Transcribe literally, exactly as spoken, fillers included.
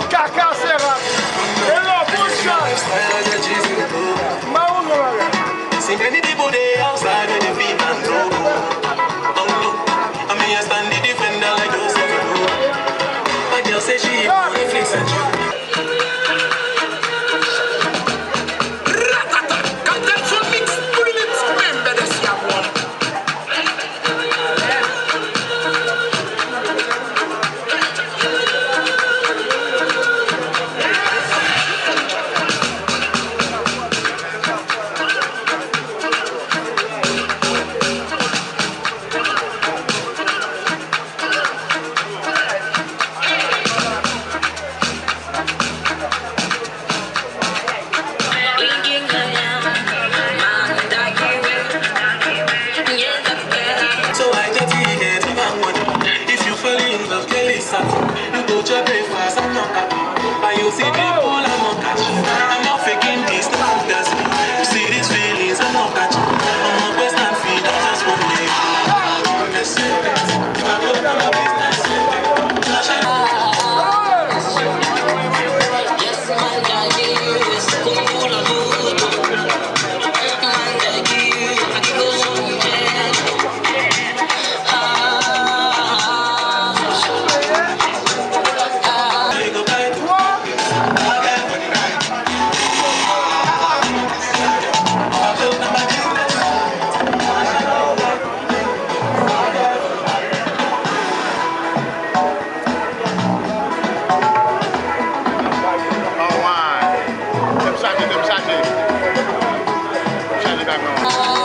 Kaka se rap. Hello, bon chans. Mawoun, bon bagay. Simply the people dey outside with the feet and no go. Oh no, I mean I stand the defender like Joseph. My girl say she wanna flex and you. Ratata, Captain Soul Mix, put it in, remember this, yeah, one. So I just get it, if you fall in love, tell it something. You go to breakfast, I'm not happy. But you see people, I'm not catch. I'm not faking this, no fantasy. You see these feelings, I'm not catch. I'm not Western feet, I just want me. Alright. Tèm chaje, tèm chaje. Tèm chaje, dakò.